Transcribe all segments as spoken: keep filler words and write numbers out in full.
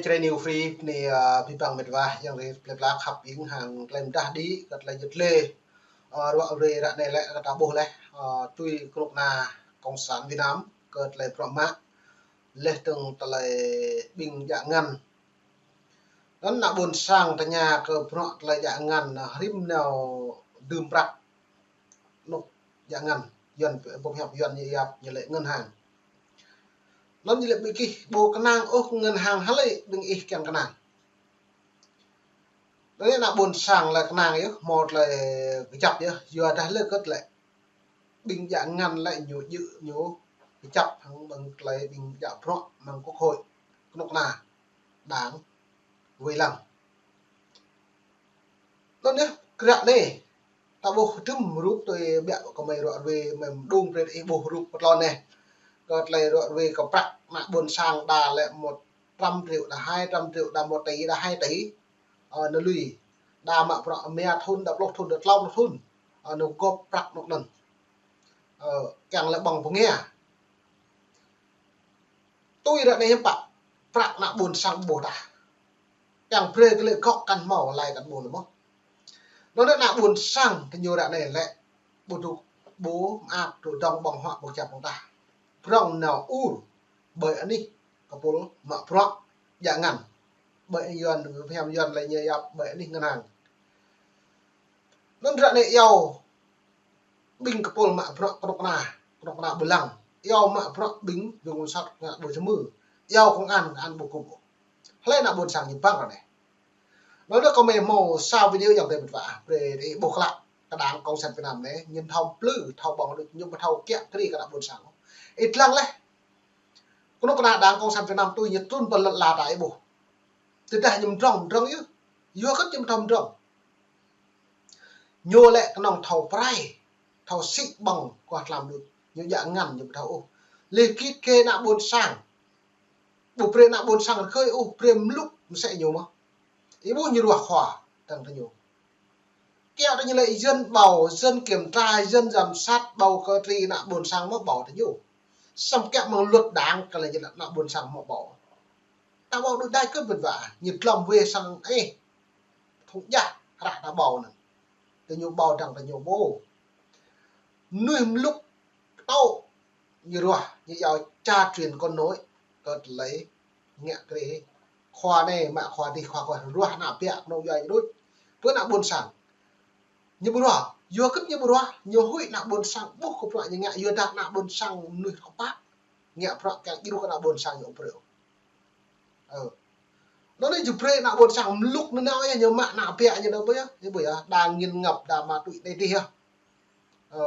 Jrai New Free anai, ơ, abih bang met wa, yang rơi plơi pla khăp ƀing hăng tơlơi mơdah đĭ, kơ tơlơi jơt lĕ. Ơ, ruă rơi ră anai lĕ kơ ta ƀuh laih, ơ, tui kơnuk kơna Cộng sản Việt Nam, kơ tơlơi bruă mă, laih dơ̆ng tơlơi ƀing djă ngăn. Anŭn ană ƀôn sang tơña kơ bruă tơlơi djă ngăn, ơ, rĭm nao dưm prăk. Anŭn djă ngăn, Yuan, ƀuh hiăp Yuan ñu yap ñu lĕ ngân hàng. Anŭn ñu lĕ ƀing gih ƀu kơnang ôh ngân hàng hă lĕ ƀing ih kiăng kơnang. Anŭn ană ƀôn sang lĕ kơnang yơh, hmâo tơlơi kơjăp yơh, yua dah lĕ kơt lĕ. Ƀing djă ngăn lĕ ñu djơ̆ ñu kơjăp hăng ƀing tơlơi ƀing djă bruă mơ̆ng quốc hội, kơnuk kơna, đảng, wai lăng. Anŭn yơh, kră anai, ta ƀuh hơdôm rup tui biă kơ mơi ruă rui, mơi mơđung brơi ih ƀuh rup pơtlon anai. Kơ tơlơi ruă rui kơ prăk ană ƀôn sang đa lĕ một trăm triệu, đa hai trăm triệu, đa một tỷ, đa hai tỷ. Ơ, anŭn lui. Đa mă bruă rơma thŭn, đa pluh thŭn, đa klâo pluh thŭn. Ơ, anŭn gŏp prăk anŭn anŭn. Ơ, kiăng lĕ ƀơ̆ng pơngia. Tui ră anai hiư̆m pă, prăk ană ƀôn sang ƀuh tah. Kiăng brơi kơ lĕ gŏ kăn hmâo, lai kăn ƀuh lĕ mơ̆n. Anŭn ană ƀôn sang tơña ră anai lĕ, ƀu dŏ, ƀu mơak dŏ dơ̆ng ƀơ̆ng huă ƀơ̆ng kơjăp ƀơ̆ng tah. Prŏng nao ur, ƀơi anih, kơpul mă bruă, djă ngăn. Ƀơi Yuan, phiăm Yuan lĕ ñu yap ƀơi anih ngân hàng. Anŭn ră anai iâu ƀing kơpul mă bruă kơnuk kơna, kơnuk kơna ƀơi lăng. Iâu mă bruă ƀing, ƀing ngôn sat ngă ƀơi jơmư. Iâu công an, công an ƀu kŭp. Hlơi ană ƀôn sang ñu ƀơ̆ng ră anai. Anŭn kơ mơi hmâo sa video yang tơi met wa, brơi ih ƀuh klă, kơ đảng Cộng sản Việt Nam anai, ñu thâo plư, thâo ƀơ̆ng đôč, ñu ƀu thâo kiă kriê kơ ană ƀôn sang. Ih lăng laih. Kơnuk kơna đảng Cộng sản Việt Nam tui ñu trŭn pơ lŏn ala ta ih ƀuh. Tơdah ñu mdrŏng, mdrŏng yơh. Yua kơ ñu mdrŏng, mdrŏng. Ñu lĕ kơnơ̆ng thâo prai, thâo sĭ ƀơ̆ng kuah tlam đôč. Ñu djă ngăn ñu ƀu thâo ôh. Lĕ git kơ ană ƀôn sang. Ƀu brơi ană ƀôn sang rơgơi ôh, brơi mlŭk mơsĕ ñu mơ̆n. Ih ƀuh ñu ruah khua, dơ̆ng tơ ñu. Kiăo tơ ñu lĕ dân bầu, dân kiểm tra, dân giám sát, bầu cử tri ană ƀôn sang mơ̆n bầu tơ ñu. Samơ̆ kiăo mơ̆ng luật đảng kơ lĕ ană ƀôn sang mơ̆n bầu. Ta ƀuh đôč đač kơ met wa, ñu glŏm wê sang ih. Thŭng jah, hrah ta ƀuh anŭn. Tơ ñu ƀuh dơ̆ng tơ ñu ƀuh. Mơnuih mlŭk tŏ, ñu ruah, ñu iâu cha truyền con nối, kơ tơlơi ngă kriê. Khua anai, mă khua adih, khua khua ruah ană biă kơnơ̆ng yua ñu đôč. Pơ ană ƀôn sang. Ñu ƀu ruah, yua kơ ñu ƀu ruah, ñu huĭ ană ƀôn sang, ƀuh kơ bruă ñu ngă, yua dah ană ƀôn sang mơnuih kơpă. Ngă bruă kiăng djru kơ ană ƀôn sang ñu ƀu brơi. Ơ. Anŭn anai ñu brơi ană ƀôn sang mlŭk anŭn nao yơh, ñu mă ană biă ñu nao ƀu yơh, ñu ƀu yơh, đa nghiện ngập, đa ma túy anai adih yơh. Ơ,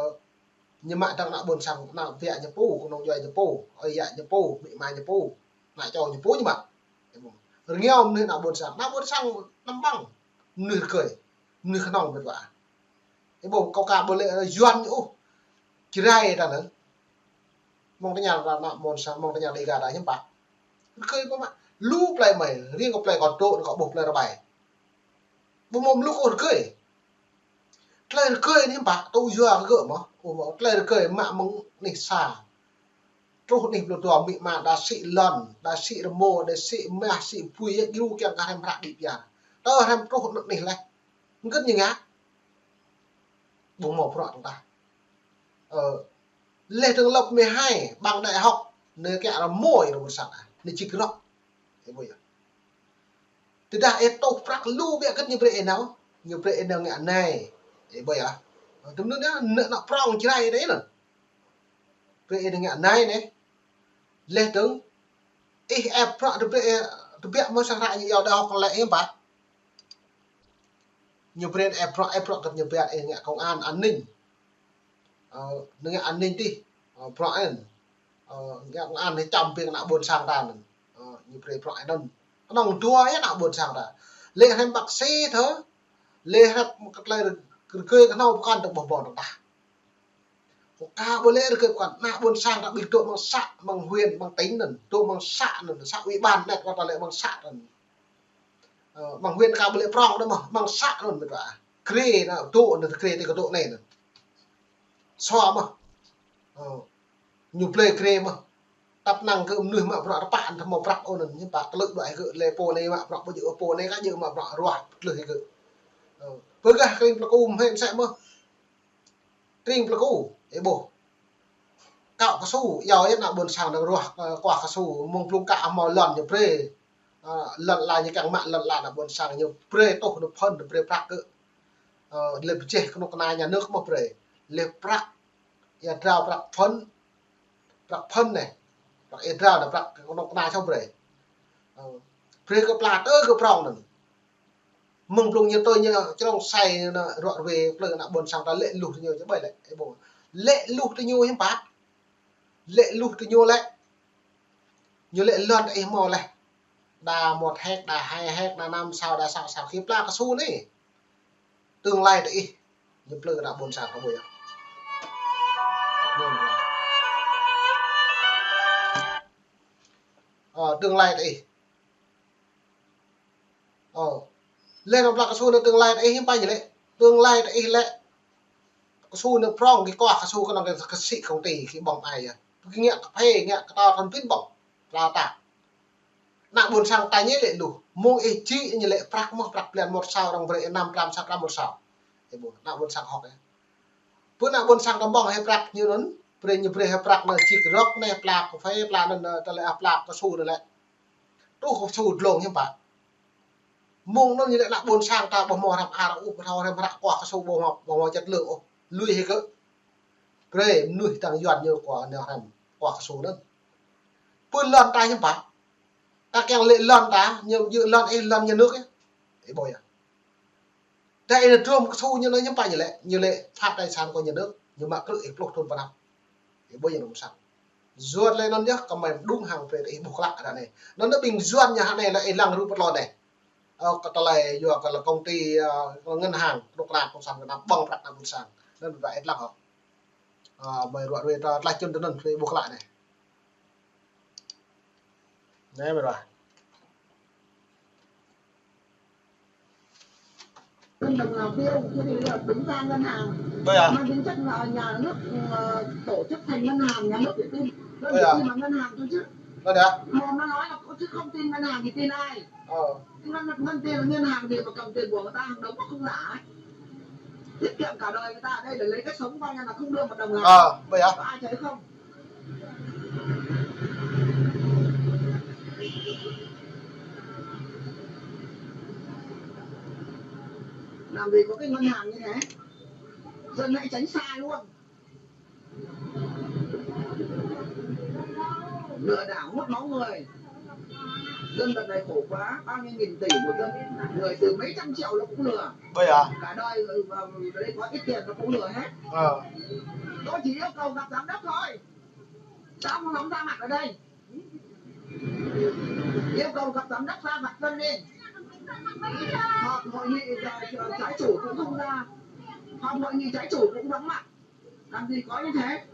ñu mă dơ̆ng ană ƀôn sang, ană biă ñu pô, kơnơ̆ng djuai ñu pô, ơi yă ñu pô, amĭ ama ñu pô, ană čô ñu pô ñu mă. Rơngiao mơnuih ană ƀôn sang, ană ƀôn sang anăm ƀơ̆ng, mơnuih rơgơi, mơnuih kơnơ̆ng met wa. Ih ƀuh kâo ka ƀu lĕ Yuan ñu ôh. Jrai ta anŭn. Mơ̆ng tơña ta ană ƀôn sang, mơ̆ng tơña Dega ta hiư̆m pă. Rơgơi ƀu mă. Lu plơi mơi, riêng kơ plơi kâo dŏ anai kâo ƀuh plơi Rơbai. Ƀu hmâo mlŭk ôh rơgơi. Tơlơi rơgơi anai hiư̆m pă, tŭ yua kơ gơ̆ mơ̆n. Ơ mơ̆n, tơlơi rơgơi mă mơ̆ng anih sa. Truh anih pluh dua amĭ ama đa sĭ lŏn, đa sĭ rơmô, đa sĭ mah, sĭ bui, yơh djru kiăng kơ hrăm hră đĭ biă. Tơ hrăm truh anŭn anih laih. Hơget ñu ngă. Ƀu hmâo bruă tơdah. Ơ, laih dơ̆ng lớp mười hai, bằng đại học, anai kiăng rơmô yơh rơmô sang ah. Anai čih rŏk. Ih ƀuh yơh. Tơdah ih tuh prăk lu biă kơ ñu brơi ih nao, ñu brơi ih nao ngă anai. Ih ƀuh yơh. Tơm anŭn yơh, ană, ană prŏng Jrai anai anŭn. Brơi ih nao ngă anai anai. Laih dơ̆ng, ih ĕp bruă tơbiă, tơbiă mơ̆ng sang hră ñu iâu đại học lĕ hiư̆m pă. Ñu brơi ĕp bruă, ĕp bruă kơ ñu brơi ih ngă công an, an ninh. Ơ, ñu ngă an ninh adih. Ơ, bruă ih. Ơ, ngă công an anai čăm ƀing ană ƀôn sang ta anŭn. Ơ, ñu brơi bruă ih anŭn. Kơnơ̆ng dua yơh ană ƀôn sang ta. Lĕ hrăm bác sĩ thơ. Lĕ hrăm kơ tơlơi rơgơi kơnơ̆ng pơkŏn tơ ƀuh ƀơ̆ng tơdah. Kâo ka ƀu lĕ rơgơi pơkŏn, ană ƀôn sang ta ƀing dŏ mơ̆ng să, mơ̆ng huyện, mơ̆ng tỉnh anŭn, dŏ mơ̆ng să anŭn, să ủy ban anai kơ ta lĕ mơ̆ng să anŭn. Ơ, mơ̆ng huyện ka ƀu lĕ prŏng đôč mơ̆n, mơ̆ng să anŭn met wa. Grê anŭn dŏ anŭn, grê tơ kơ dŏ anai anŭn. Sua mơ̆n. Ơ, ñu blơi grê mơ̆n. Tăp năng kơ mơnuih mă bruă tơpă, ăt hmâo prăk ôh anŭn, ñu pă tơlơi đuaĭ kơ lĕ pô anai mă bruă ƀu djơ̆, pô anai kơ djơ̆ mă bruă ruah pơtlưh kơ. Ơ, pơgah kring plơku mơ̆n hĭ sĕ mơ̆. Kring plơku, ih ƀuh. Kâo kơsu, yua ană ƀôn sang dơ̆ng ruah, ơ, kuah kơsu, mơ̆ng blung kă hmâo lŏn ñu brơi. Ơ, lŏn ala ñu kiăng mă lŏn ala ană ƀôn sang ñu brơi tuh ñu phŭn ñu brơi prăk kơ. Ơ, lĕ pơjeh kơnuk kơna nhà nước mơ̆ brơi. Lĕ prăk, ia drao prăk phŭn, prăk phŭn anai. Prăk ia drao anai prăk kơnuk kơna čô brơi. Ơ, brơi kơ pla tơ kơ prŏng anŭn. Mơ̆ng blung ñu tui ñu črông sai ñu ruă ruê plư ană ƀôn sang ta lĕ luh tơ ñu či ƀai lĕ, ih ƀuh. Lĕ luh tơ ñu hiư̆m pă. Lĕ luh tơ ñu lĕ. Ñu lĕ lŏn tơ ih hmâo lĕ. Đa một héc, đa hai héc, đa năm sào, đa sáu sào, khi pla kơsu anai. Tương lai tơ ih. Ñu plư ană ƀôn sang kơ ƀuh yơh. Ơ, tương lai tơ ih. Ơ. Lĕ anŭn pla kơsu anai tương lai tơ ih hiư̆m pă ñu lĕ. Tương lai tơ ih lĕ. Kơsu anai prŏng kơ kuah kơsu kơnơ̆ng kơ sĭ công ty kơ ƀơ̆ng ai yơh. Kơ ngă kơphê, ngă kơtâo thun pin ƀơ̆ng. Pla ta. Ană ƀôn sang ta ñu lĕ luh. Mơ̆ng ih či ñu lĕ prăk mơ̆ prăk blan một sào dơ̆ng brơi năm trăm sào, trăm một sào. Ih ƀuh, ană ƀôn sang hŏk yơh. Pơ ană ƀôn sang ta ƀơ̆ng hĭ prăk ñu anŭn, brơi ñu brơi hĭ prăk anŭn či kơdŏk anai pla kơphê, pla anŭn, ơ, tơlơi, ơ, pla kơsu anŭn lĕ. Truh kơsu dlông hiư̆m pă. Mơ̆ng anŭn ñu lĕ ană ƀôn sang ta ƀu hmâo hrăm ar ôh, ƀu hmâo hrăm hră kuah kơsu ƀu hmâo, ƀu hmâo chất lượng ôh. Lui hĭ kơ. Brơi mơnuih tăng yuan ñu kuah anai hrăm kuah kơsu anŭn. Pơ lŏn ta hiư̆m pă. Ta kiăng lĕ lŏn ta, ñu djơ̆ lŏn ih lŏn nhà nước yơh. Ih ƀuh yơh. Tơ ih anai trôm kơsu ñu anai hiư̆m pă ñu lĕ, ñu lĕ phạt tài sản của nhà nước, ñu mă krư̆ ih pluh thun pơ anăp. Ih ƀuh yơh anŭn mơ̆ săng. Yua lĕ anŭn yơh kơmơi mơđung hăng brơi ih ƀuh klă ră anai. Anŭn anai ƀing yuan ñu hă anai lĕ ih lăng rup pơtlon anai. Ơ, kơ tơlơi yua kơ lĕ công ty, ơ, ngân hàng, kơnuk kơna cộng sản Việt Nam ƀơ̆ng prăk ană ƀôn sang. Anŭn ră ih lăng hŏ. Ơ, mơi ruă ruê ta tlaih čun tơ anŭn, brơi ih ƀuh klă anai. Anai mơi ruă. Đồng nào tiêu, cho nên là đứng ra ngân hàng. Ƀơi à? Mang tính chất là nhà nước, ờ, tổ chức thành ngân hàng, nhà nước Việt Tin. Đơn vị khi mà ngân hàng thôi chứ. Ƀơi à? Mồm nó nói là chứ không tin ngân hàng thì tin ai? Ờ. Ngân, ngân tiền là ngân hàng gì mà cầm tiền của người ta hàng đống mà không giả ấy. Tiết kiệm cả đời người ta ở đây để lấy cách sống coi như là không đưa một đồng nào. Ờ, ƀơi à? Có ai thấy không? Làm gì có cái ngân hàng như thế. Dân hãy tránh xa luôn. Lừa đảo hút máu người. Dân đợt này khổ quá, bao nhiêu nghìn tỷ một dân. Người từ mấy trăm triệu nó cũng lừa. Ƀơi à? Cả đời, ừ, mà ở đây có ít tiền nó cũng lừa hết. Ờ. Tôi chỉ yêu cầu gặp giám đốc thôi. Sao không dám ra mặt ở đây? Yêu cầu gặp giám đốc ra mặt dân đi. Họp hội nghị, ờ, trái chủ cũng không ra. Họp hội nghị trái chủ cũng vắng mặt. Làm gì có như thế?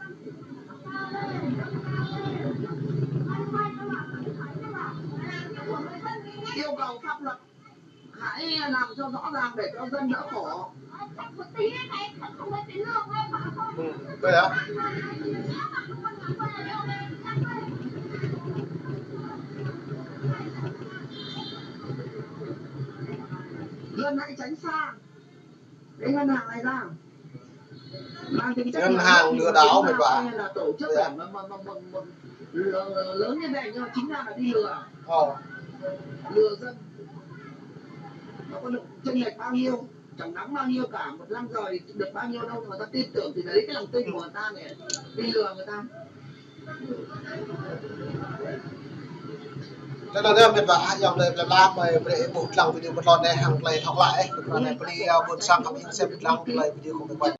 Yêu cầu pháp luật hãy làm cho rõ ràng để cho dân đỡ khổ. Ừ, đây hả? Dân hãy tránh xa cái ngân hàng này ra. Mang tính chất ngân hàng lừa đảo mệt vả. Hay là tổ chức là mà, mà, mà, mà, mà lừa, lớn như này nhưng mà chính ra là đi lừa. Ờ. Lừa dân. Nó có được chênh lệch bao nhiêu, chẳng đáng bao nhiêu cả, một năm rồi được bao nhiêu đâu mà ta tin tưởng thì lấy cái lòng tin của người ta để đi lừa người ta. Tơdah mĕt wa, ayŏng adơi plei pla, mơi brơi ƀuh lăng video pơtlon anai hăng tơlơi thâo klă ih, pơtlon anai pơli, ơ, ƀôn sang khăp ing sem lăng tơlơi video kơ mơi ƀuh.